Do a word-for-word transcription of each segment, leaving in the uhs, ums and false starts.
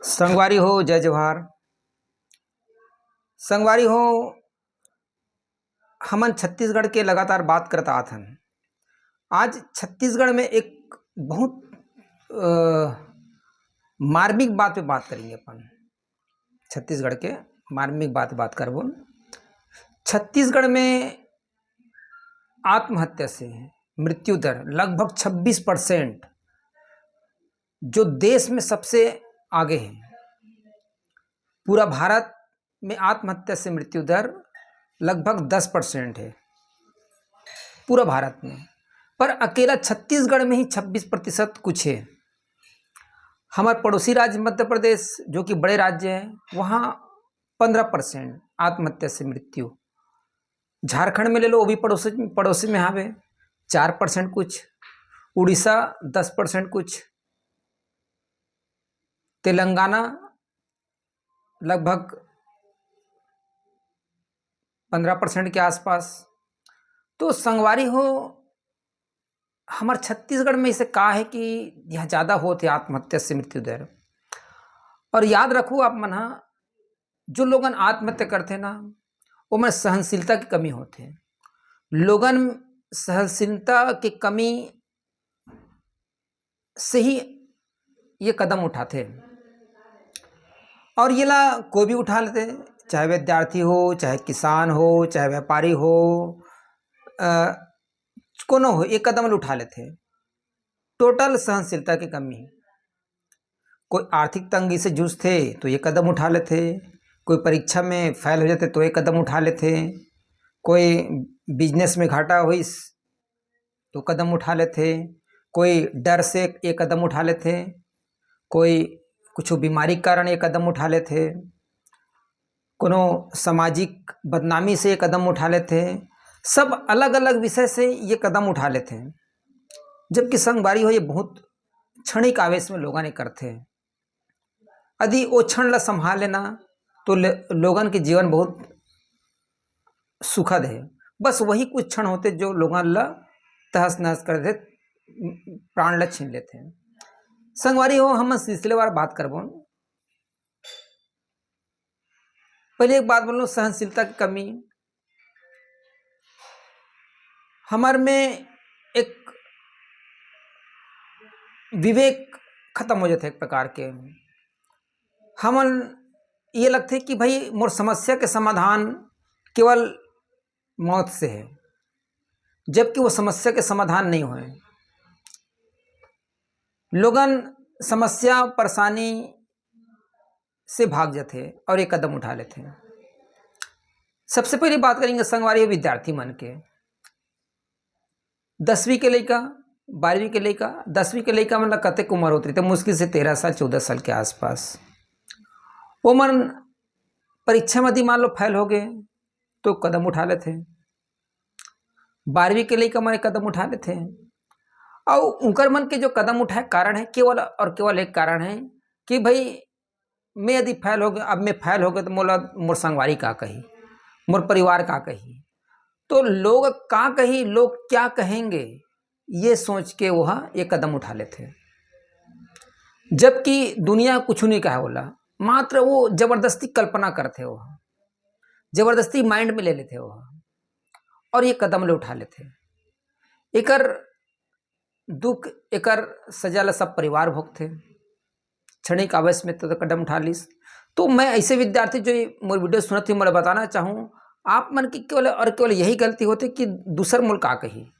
संगवारी हो, जय जोहार। संगवारी हो, हमन छत्तीसगढ़ के लगातार बात करत आत हन। आज छत्तीसगढ़ में एक बहुत, अ, मार्मिक बात पे बात करेंगे अपन। छत्तीसगढ़ के मार्मिक बात, बात करबो। छत्तीसगढ़ में आत्महत्या से मृत्यु दर लगभग छब्बीस परसेंट, जो देश में सबसे आगे है। पूरा भारत में आत्महत्या से मृत्यु दर लगभग दस परसेंट है, पूरा भारत में। पर अकेला छत्तीसगढ़ में ही छब्बीस प्रतिशत कुछ है। हमारे पड़ोसी राज्य मध्य प्रदेश, जो कि बड़े राज्य है, वहाँ पन्द्रह परसेंट आत्महत्या से मृत्यु। झारखंड में ले लो, वो भी पड़ोसी, पड़ोसी में हावे, चार परसेंट कुछ। उड़ीसा दस परसेंट कुछ। तेलंगाना लगभग पन्द्रह परसेंट के आसपास। तो संगवारी हो, हमर छत्तीसगढ़ में इसे का है कि यह ज़्यादा होत हे आत्महत्या से मृत्यु दर। और याद रखो आप मन हा, जो लोगन आत्महत्या करथे ना, ओमन सहनशीलता की कमी होथे। लोगन सहनशीलता की कमी से ही ये कदम उठाथे। और येला कोई भी उठा लेथे, चाहे विद्यार्थी हो, चाहे किसान हो, चाहे व्यापारी हो, अ, कोनो हो, ये कदम ल उठा लेथे। टोटल सहनशीलता की कमी। कोई आर्थिक तंगी से जूझथे तो ये कदम उठा लेथे, कोई परीक्षा में फेल हो जाथे तो ये कदम उठा लेथे, कोई बिजनेस में घाटा होइस तो कदम उठा लेथे, कोई डर से ये कदम उठा लेथे, कोई कुछ बीमारी के कारण ये कदम उठा लेथे, कोनो सामाजिक बदनामी से ये कदम उठा लेथे। सब अलग-अलग विषय से ये कदम उठा लेथे, जबकि संगवारी हो, ये बहुत क्षणिक आवेश में लोगन ये करथे। यदि वो क्षण ला संभाल लेना तो ले-, लोगन के जीवन बहुत सुखद है। बस वही कुछ क्षण होथे जो लोगन ला तहस नहस कर देथे, प्राण ला छीन लेथे। संगवारी हो, हमन सिलसिलेवार बात करबो। पहले एक बात बोलूं, सहनशीलता की कमी। हमर में एक विवेक खत्म हो जाथे एक प्रकार के। हमन ये लगथे कि भाई, मोर समस्या के समाधान केवल मौत से है, जबकि वो समस्या के समाधान नहीं होय। लोगन समस्या, परेशानी से भाग जाथे और ये कदम उठा लेथे। सबसे पहली बात करेंगे संगवारी विद्यार्थी मन के। दसवीं के लइका, बारहवीं के लइका, दसवीं के लइका मन ला कतेक उम्र होत रहिथे, मुश्किल से तेरह साल, चौदह साल के आसपास। वो मन परीक्षा में यदि मान लो फेल हो गए तो कदम उठा लेथे। बारहवीं के लइका मन कदम उठा लेथे। और उनकर मन के जो कदम उठाए कारण है केवल और केवल एक कारण है कि भाई, मैं यदि फेल हो गया, अब मैं फेल हो गया तो मोला, मोर संगवारी का कही, मोर परिवार का कही। तो लोग का कही, लोग क्या कहेंगे, ये सोच के वो ये कदम उठा लेथे। जबकि दुनिया कुछ नहीं कहे ओला, मात्र वो जबरदस्ती कल्पना करथे, वो जबरदस्ती माइंड में ले लेथे वो, और ये कदम ले उठा लेथे। एकर दुख, एकर सजा ला सब परिवार भोगथे। क्षणिक आवेश में तो कदम उठा लिस। तो मैं ऐसे विद्यार्थी जो ये मोर वीडियो सुनत हे, मोला बताना चाहूँ, आप मन की केवल और केवल यही गलती होथे कि दूसर मोला का कही,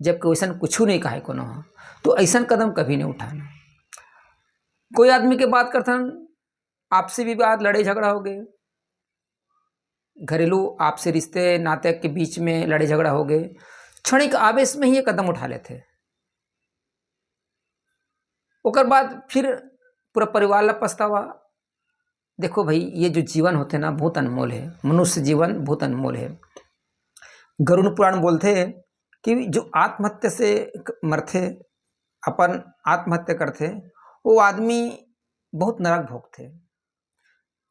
जबकि वैसन कुछ नहीं कहे कोनो ह। तो ऐसन कदम कभी नहीं उठाना। कोई आदमी के बात करथन, आपसी विवाद, लड़ाई झगड़ा हो गए, घरेलू आपसी रिश्ते नाते के बीच में लड़ाई झगड़ा हो गए, क्षणिक आवेश में ही ये कदम उठा लेथे। ओकर बाद फिर पूरा परिवार ला पछतावा। देखो भाई, ये जो जीवन होथे ना, बहुत अनमोल है। मनुष्य जीवन बहुत अनमोल है। गरुड़ पुराण बोलथे कि जो आत्महत्या से क-, मरथे, अपन आत्महत्या करथे, वो आदमी बहुत नरक भोगथे।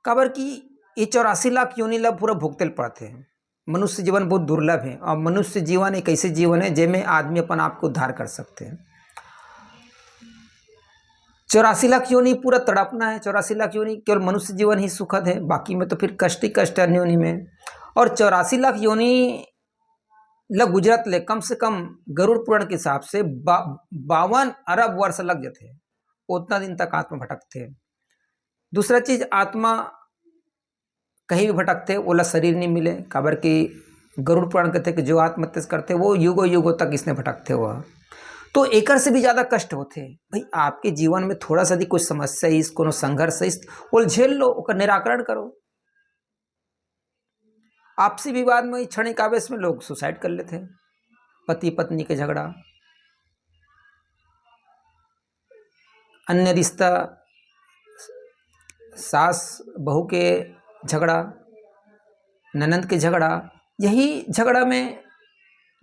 काबर कि ये चौरासी लाख योनि ला पूरा भोगते ल पड़थे। मनुष्य जीवन बहुत दुर्लभ है और मनुष्य जीवन एक ऐसे जीवन है जेमे आदमी अपन आप को उद्धार कर सकते हैं। चौरासी लाख योनि पूरा तड़पना है। चौरासी लाख योनि केवल मनुष्य जीवन ही सुखद है, बाकी में तो फिर कष्ट ही कष्ट है अन्य योनि में। और चौरासी लाख योनि ल गुजरत ले कम से कम गरुड़ पुराण के हिसाब से बा-, बावन अरब वर्ष लग जाते, उतना दिन तक आत्मा भटकते। दूसरा चीज, आत्मा कहीं भी भटकते, ओला शरीर नहीं मिले, काबर कि गरुड़ पुराण कहते कि जो आत्महत्या करते, वो युगों युगों तक इसने भटकते हुआ। तो एकर से भी ज्यादा कष्ट होते। भाई, आपके जीवन में थोड़ा सा यदि कोई समस्या इस, कोनो संघर्ष इस, ओल झेल लो, ओकर निराकरण करो। आपसी विवाद में, क्षणिक आवेश में लोग सुसाइड कर लेते हैं, पति पत्नी के झगड़ा, अन्य रिश्ता, सास बहू के झगड़ा, ननंद के झगड़ा, यही झगड़ा में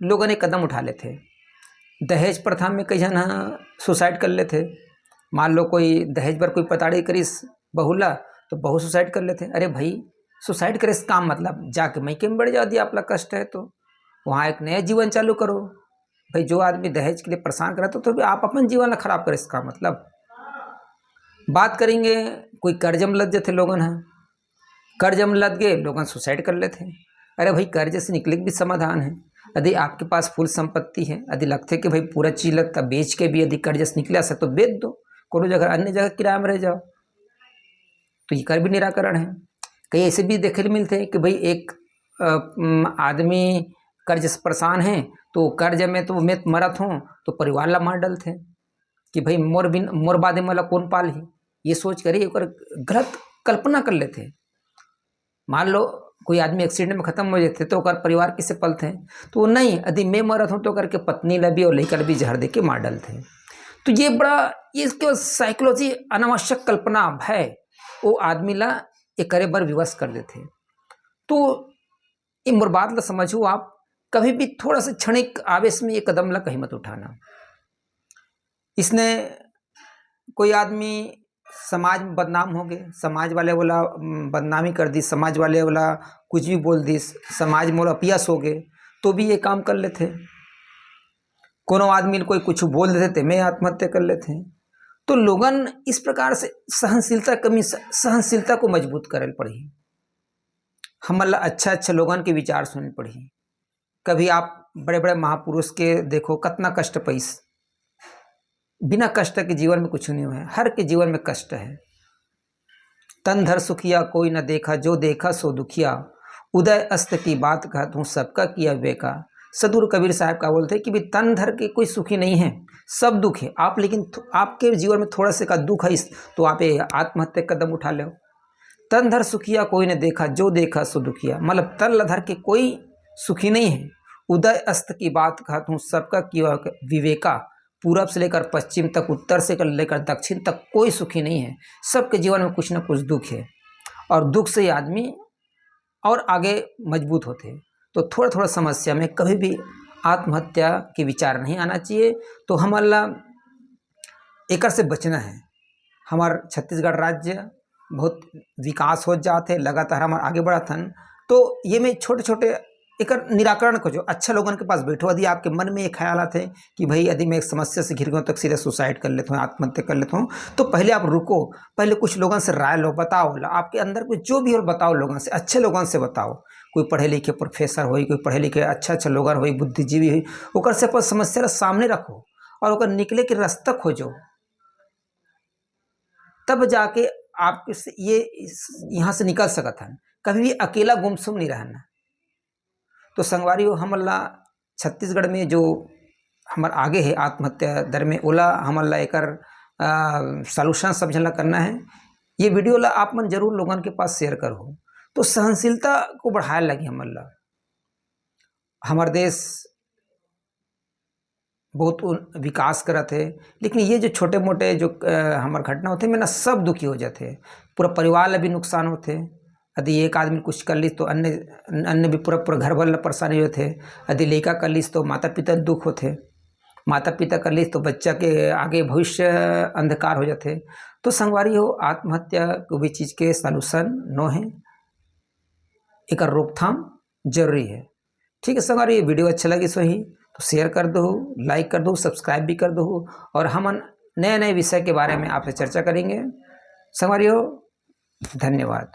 लोगन एक कदम उठा लेते। दहेज प्रथा में कई झन ह सुसाइड कर लेते। मान लो कोई दहेज बर कोई पताड़ी करिस बहू ला, तो बहू सुसाइड कर लेते। अरे भाई, सुसाइड करे से काम मतलब जाके मइके में बढ़ जाओ, यदि आपला कष्ट है तो वहाँ एक नया जीवन चालू करो। भाई, जो आदमी दहेज के लिए परेशान करत हो, तो भी आप अपन जीवन ला खराब करे से का मतलब? बात करेंगे, कोई कर्ज में लग जाते लोगन ह, कर्ज में लग गए, लोगन सुसाइड कर लेते हैं। अरे भाई, कर्ज से निकले के भी समाधान है। यदि आपके पास फुल संपत्ति है, यदि लगते कि भाई पूरा चीज लगता बेच के भी यदि कर्ज से निकला सकते तो बेच दो, कोनो जगह, अन्य जगह किराया में रह जाओ, तो एकर भी निराकरण है। कई ऐसे भी देखे ले मिलते हैं कि भाई एक, अ, म, आदमी कर्ज से परेशान है, तो कर्ज में तो मैं मरत हूँ, तो परिवार ला मार डालते हैं कि भाई मोर बिन, मोर बादे मोला कौन पालही। ये सोच कर ही ओकर गलत कल्पना कर लेते हैं। मान लो कोई आदमी एक्सीडेंट में खत्म हो जाते, तो ओकर परिवार किसे पलते हैं? तो वो नहीं, यदि मैं मरत हूँ तो करके पत्नी ला भी और लइका ला भी जहर दे के मार डालते हैं। तो ये बड़ा, ये केवल साइकोलॉजी, अनावश्यक कल्पना, भय, वो आदमी ला ये करे बर विवश कर देते हैं। तो ये मोर बात ला समझो आप, कभी भी थोड़ा सा क्षणिक आवेश में ये कदम ला कहीं मत उठाना। इसने कोई आदमी समाज में बदनाम हो गए, समाज वाले बोला, उम, बदनामी कर दी, समाज वाले बोला कुछ भी बोल दी, समाज में बोला अपयस हो गए, तो भी ये काम कर लेते। कोनो आदमी कोई कुछ बोल देते, मैं आत्महत्या कर लेते। तो लोगन इस प्रकार से सहनशीलता कमी, स-, सहनशीलता को मजबूत करे पड़ी। हमन ला अच्छा अच्छा लोगन के विचार सुने पड़ी। कभी आप बड़े बड़े महापुरुष के देखो, कितना कष्ट पैस, बिना कष्ट के जीवन में कुछ नहीं हुआ है, हर के जीवन में कष्ट है। तन धर सुखिया कोई न देखा, जो देखा सो दुखिया। उदय अस्त की बात कहत हूँ, सबका किया विवेका। सदगुरु कबीर साहब का बोलते हैं कि भी तन धर के कोई सुखी नहीं है, सब दुख है। आप लेकिन थो-, आपके जीवन में थोड़ा से का दुख है इस, तो आप ये आत्महत्या कदम उठा लो। तन धर सुखिया कोई न देखा, जो देखा सो दुखिया। मतलब तन ला धर के कोई सुखी नहीं है। उदय अस्त की बात कहत हूँ, सबका किया विवेका। पूरब से लेकर पश्चिम तक, उत्तर से कर लेकर दक्षिण तक कोई सुखी नहीं है। सबके जीवन में कुछ ना कुछ दुख है, और दुख से ही आदमी और आगे मजबूत होते हैं। तो थोड़ा थोड़ा समस्या में कभी भी आत्महत्या के विचार नहीं आना चाहिए। तो हमन ला एकर से बचना है। हमार छत्तीसगढ़ राज्य बहुत विकास हो जात है, लगातार हमार आगे बढ़त हन। तो ये में छोटे छोटे एकर निराकरण खोजो, अच्छा लोगन के पास बैठो। यदि आपके मन में ये ख्याल आते हैं कि भाई यदि मैं एक समस्या से घिर गया हूँ तो सीधा सुसाइड कर लेता हूँ, आत्महत्या कर लेता हूँ, तो पहले आप रुको, पहले कुछ लोगन से राय लो, बताओ ला, आपके अंदर कुछ जो भी हो बताओ लोगन से, अच्छे लोगन से बताओ। कोई पढ़े लिखे प्रोफेसर होई, कोई पढ़े लिखे अच्छा अच्छा लोगन होई, बुद्धिजीवी होई, ओकर से अपन समस्या ला सामने रखो और ओकर निकले के रास्ता खोजो। तब जाके आप इस, ये इस, यहाँ से निकल सकत हन। कभी भी अकेला गुमसुम नहीं रहना। तो संगवारी हो, हमन ला छत्तीसगढ़ में जो हमर आगे है आत्महत्या दर में, ओला हमन ला एकर, आ, सॉल्यूशन सब झन ला करना है। ये वीडियो ला आप मन जरूर लोगन के पास शेयर करहु। तो सहनशीलता को बढ़ाए लगी हमन ला। हमर देश बहुत उन-, विकास करत है, लेकिन ये जो छोटे मोटे जो, अ, हमर घटना होते, में ना सब दुखी हो जाते। पूरा परिवार ला भी नुकसान होते। यदि एक आदमी कुछ कर लिस तो अन्य, अन्य भी पूरा, पूरा घर भर ला परेशानी होते। यदि लइका कर लिस तो माता पिता दुख होते, माता पिता कर लिस तो बच्चा के आगे भविष्य अंधकार हो जाते। तो संगवारी हो, आत्महत्या को भी चीज के सॉल्यूशन नो है, एकर रोकथाम जरूरी है। ठीक है संगवारी, ये वीडियो अच्छा लगिस होही तो शेयर कर दो, लाइक कर दो, सब्सक्राइब भी कर दो, और हमन नए नए विषय के बारे में आपसे चर्चा करेंगे। संगवारियों, धन्यवाद।